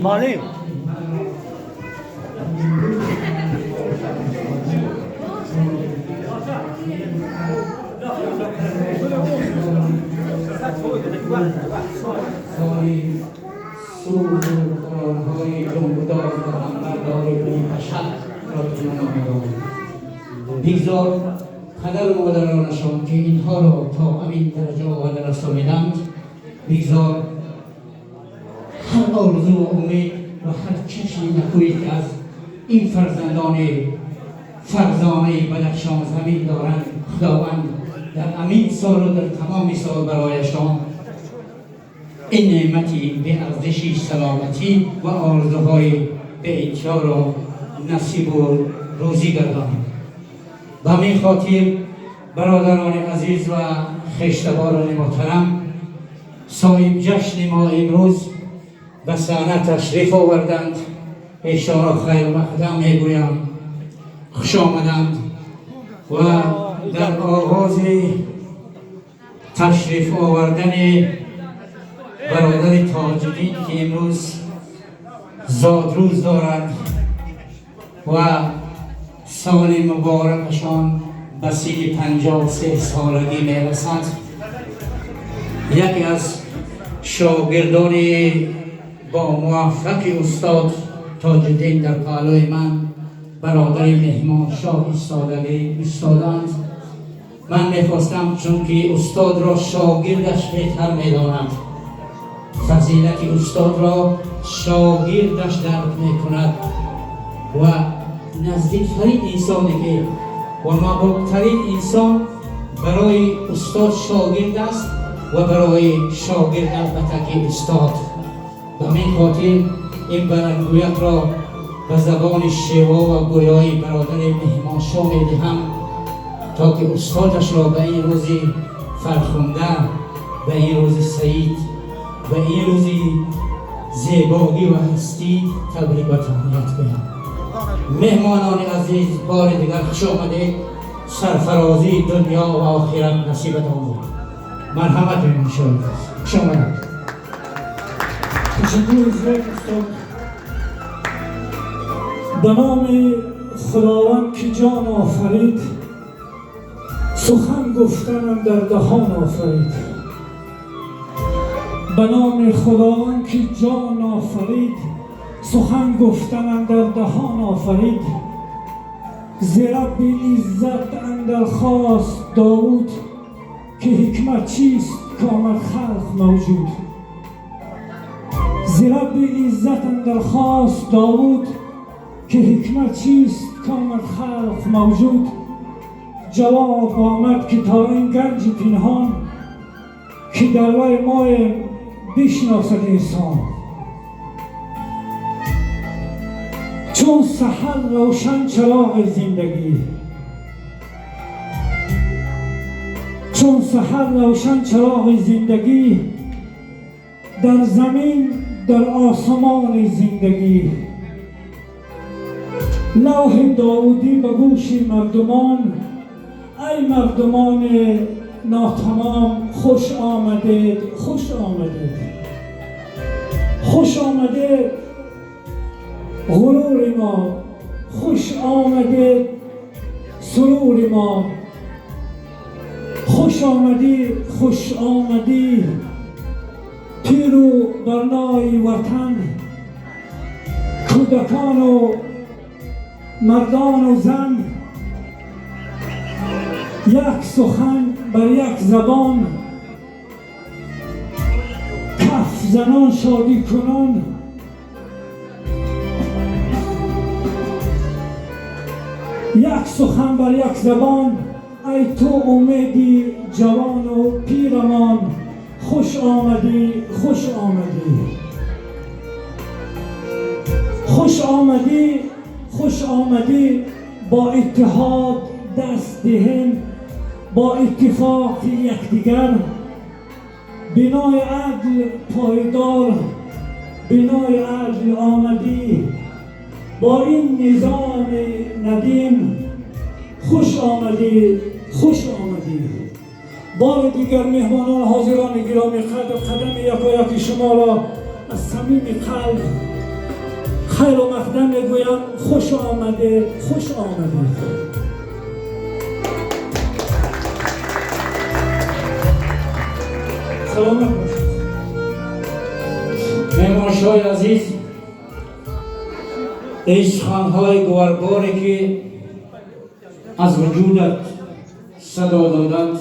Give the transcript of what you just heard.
Малим. بگذار پدر و مادرانشان که اینها را تا همین درجه آورده رسانیدند، بگذار هر آرزو و امید و هر چشم نکویی که از این فرزندان فرزانه بدخشان زمین دارند، خداوند در همین سال و در تمام سال برایشان این نعمتی به ارزشی سلامتی و آرزوهای به انتها را نصیب و روزی گرداند. به همین خاطر برادران عزیز و خویشتباران محترم، صاحب جشن ما امروز به صحنه تشریف آوردند. ایشان را خیر مقدم میگویم، خوش آمدند و در آغاز تشریف آوردن برادر تاجدین که امروز زادروز دارند و سال مبارکشان به سن 53 سالگی میرسد، یکی از شاگردان با موفق استاد تاجدین در پهلوی من برادر مهمان شاه ایستادند. من میخواستم چون که استاد را شاگردش بهتر میداند، فضیلت استاد را شاگردش درک میکند و نزدیکترین انسانی که و محبوبترین انسان برای استاد شاگرد است و برای شاگرد البته که استاد. به همین خاطر این بلندگویک را به زبان شیوا و گویای برادر مهمان شاه میدهم تا که استادش را به این روز فرخنده، به این روز سعید، به این روز زیبایی و هستی تبریک و تهنیت گویم. مهمانان عزیز، بار دیگر خوش آمدید. سرفرازی دنیا و آخرت نصیبتان بود. مرحمت مهمان شاه، خوش آمدید. تشکر زیاد استاد. به نام خداوند که جان آفرید، سخن گفتنم در دهان آفرید. به نام خداوند که جان آفرید، سخن گفتنم در دهان آفرید. ز رب عزت اندر خواست داود، که حکمت چیست کآمد خلق موجود. ز رب عزت اندر خواست داود، که حکمت چیست کآمد خلق موجود. جواب آمد که تا این گنج پنهان، که در وی مایم بشناسد انسان. چون سحر روشن چراغ زندگی، چون سحر روشن چراغ زندگی، در زمین در آسمان زندگی. لوح داودی به گوش مردمان، ای مردمان ناتمام، خوش آمدید، خوش آمدید، خوش آمدید غرور ما، خوش آمدید سرور ما. خوش آمدی، خوش آمدی پیر و برنای وطن، کودکان و مردان و زن. یک سخن بر یک زبان، کف زنان شادی کنان. یک سخن بر یک زبان، ای تو امیدی جوان و پیرمان، خوش آمدی، خوش آمدی، خوش آمدی، خوش آمدی. با اتحاد دست دهیم، با اتفاق یکدیگر، بنای عدل پایدار، بنای عدل آمدی. با این نظام ندیم، خوش آمدی، خوش آمدی. بار دیگر مهمانان حاضران گرامی قدر، قدم یکایک شما را از صمیم قلب Хайру мақдам мегӯям, хуш омадед, хуш омадед. Саломат бошед. Меҳмоншоҳи азиз, эй суханҳои гуварборе, ки аз вуҷудат садо доданд.